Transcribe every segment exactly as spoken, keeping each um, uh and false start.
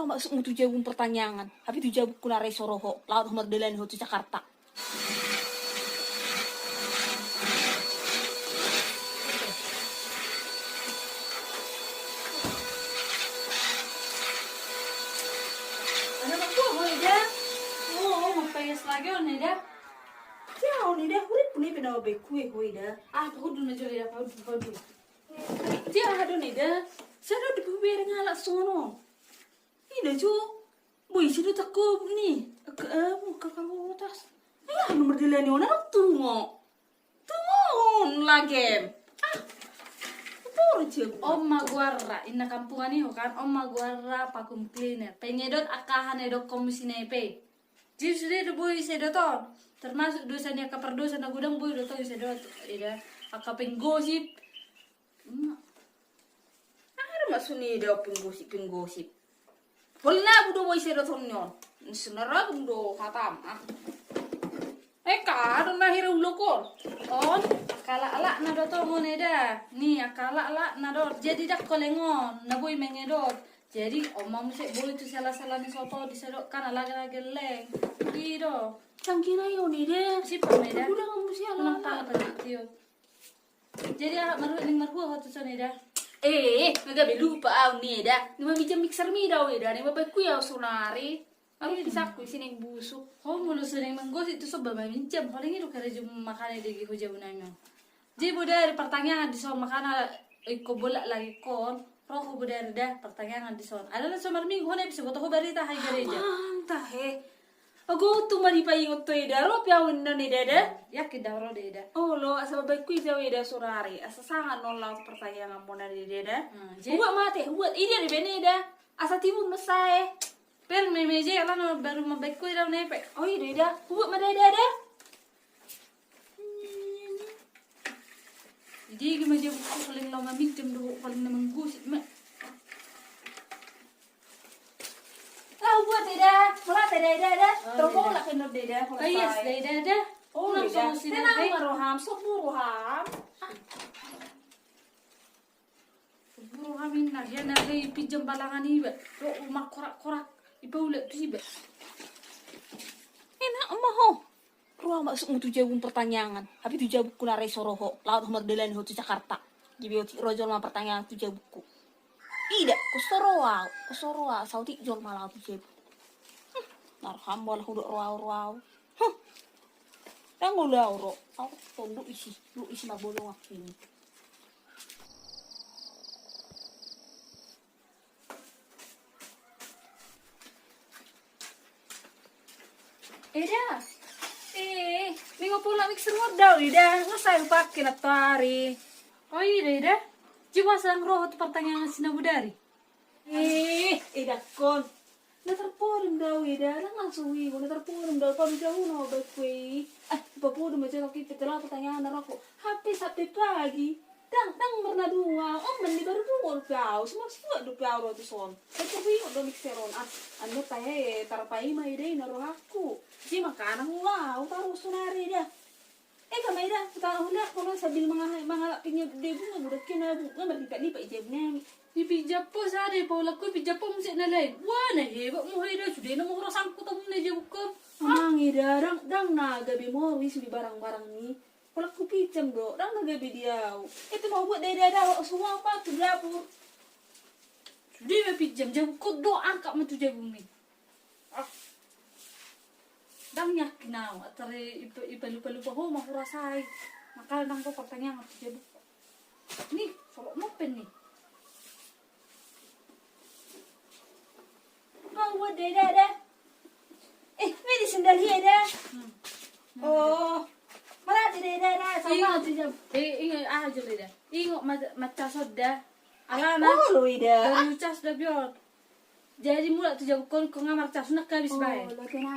Masuk mu tu jabu pertanyaan, tapi tu jabu ku na rai soroho, laut ho mardalani ho tu Jakarta. Ada apa ho, Eda? Oh, oh, mapayas lagi on, Eda. Sia on, Eda, hurip pun ipe na baik kue ho, Eda. Ah, pahudul na jolo, Eda, pahudul, pahudul. Sia aha do on, Eda? Sia do di pubere ngalak songon on. Ida jo. Boi ise do tangkobuk ni. Aka amu, aka karotas. Ai aha na mardalani on, anak tungo. Tungo on lagem. Ah. Poro jo. Oma Guarra, inna kampungan i ho kan, Oma Guarra vacuum cleaner. Pengedot angka aha na idokkon muse i pe. Jadi sude do boi ise do on. Termasuk dosa ni angka pardosa na godang boi do on ise do. Ida, angka penggosip. Ima. Aha do maksud ni ida penggosip-penggosip? Pol na abu do boi ise do on ni on. Senar abu do hatam. Ah. Eh, ka do na hira ulok on. On, angka alak-alak na do on, Eda. Ni, angka alak-alak na do on. Jadi ndang ho leng on, na boi mengedot. Jadi, on ma muse boi tu sela-sela ni soto di sadok kan ala na geleng. I do. Cangkina i on, Eda. Simpan ma, Eda. Udah kamu sialan. Ulang tahun, Pak Tio. Jadi, ah, maru-, ning marhua ho tu son, Eda? Eh, eh, nga gabe lupa au ni, Eda. Ni maminjam mixer mi da au, Eda. Ni mabaen ku i au sonari. Aru pisakku isi ning busuk. Ho molo so ning manggosip tu son ba maminjam. Paling i do karejo makana dege ho jabu nami on. Jadi bodari partangiangan di son makana, eh, ingkon bolak lagi kon. Ro ho bodari da partangiangan di son. Alana so marminggu ho na bisa boto ho barita hai gareja. Amang tahe. Ago tu ma dipaingot tu, Eda, ro pe au inna ni, Eda, da? Yakin da ro da, Eda? Olo, asa baen ku i pe au, Eda, sonari. Asa sanga non laho tu partangiangan muna, Eda, da? Hmm, jadi? Hubuat ma ate, hubuat. Ida dibaen, Eda. Asa timun na sae. Pereng ma i meja, alana baru mabaen ku i da nepe. Oh, i do, Eda. Hubuat ma da, Eda, da? Jadi, gimana dia buku paling lama minjem do, paling na manggosip ma. Lah, hubuat, Eda. Melata, Eda, Eda, Eda. Oh, terus Eda. Bola kena, Eda, Eda. Payas, Eda, Eda, Eda. Oh, Eda. Tenang ma roham, sobu roham. Sobu roham inna, dia na hei pinjam balangan iba. Ro uma korak-korak. Iba ulak tu iba. Enak ma ho. Ro au masuk mu tu jabu pertanyaan. Tapi tu jabu ku na rai soroho. Laut ho mardalani ho tu Jakarta. Jadi otik ro jolma pertanyaan tu jabu ku. Ida, ko soro au, ko soro au, saotik jolma laho tu jabu. Hmm, na roham molo hudok ro au, ro au. Hmm. Ndang olo au ro. Au tonduk isi, lu isi mabolong aku ini. Eda. Eh, minggu pula mixer modal, Eda. Nggak saya pakai nanti hari. Oh iya, Eda. Cuma sang roh tu pertanyaan si na bodari. Eh, Eda kon. Na tarpodom do au, Eda, ndang langsung i, na tarpodom do au, palu jabu na baen ku i. Eh, papodo ma jo toki pe telah pertanyaan na roko. Hape sampe pagi. Ndang, ndang marnadua. On ma ni baru dua dope au, sumar suat dope au ro tu son. Baen ku ingot do mixer on. Ah, anu tahe, tarpaima, Eda, i na rohakku. Si makanan ula, au taruh sonari, Eda. Eh, kama, Eda, hutahon hula, kono sambil manga-, mangalap pinggir debu, na budak kena bu, nga berlipat-lipat i jabu nami. Ipinjam po sada, paulak ku ipinjam po muse na lain. Wah, na hebat mu, Eda, sude na mau rasangku tamu na jabu kon. Amang, Eda, ndang, ndang na gabe mori sude barang-barang ni. Paulak ku pinjam do, ndang na gabe di au. Itu mau buat dai dada, semua apa tu dapur. Sude ma pinjam, jabu kon do, angkat ma tu jabu mi. Ah. Ndang yakin au, atare ipa-, ipalupa-lupa ho ma hurasai. Makana ndang ro pertanyaan tu jabu. Nih, solok nopen nih. Mau buat dada, dada. Eh, ini sendal dia, Eda. Hmm. Oh. Malah tidak, Eda, Eda. Sama tu jam. Eh, ingat, ah, jam, Eda. Ingot ma-, macas on da. Alana. Oh, lo, Eda. Baru cas da biar. Jadi mulak tu jabu kon, kon nga marcas, nak habis bae.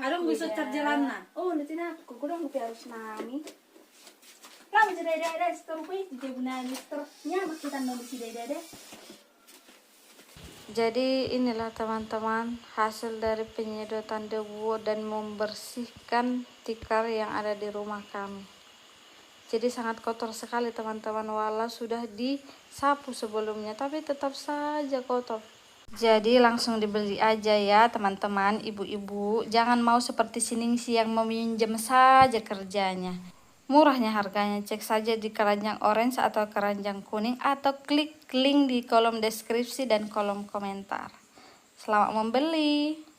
Adong bisa carjalanna. Oh, nanti nak, kon kodong pe harus nami. Lang jadi ada, ada, setor pe, jabu nami, setor. Nya, mak kita nol di sini, ada, ada. Jadi inilah teman-teman hasil dari penyedotan debu dan membersihkan tikar yang ada di rumah kami. Jadi sangat kotor sekali teman-teman, walau sudah disapu sebelumnya, tapi tetap saja kotor. Jadi langsung dibeli aja ya teman-teman, ibu-ibu. Jangan mau seperti si Ningsi yang meminjam saja kerjanya. Murahnya harganya, cek saja di keranjang orange atau keranjang kuning atau klik link di kolom deskripsi dan kolom komentar. Selamat membeli.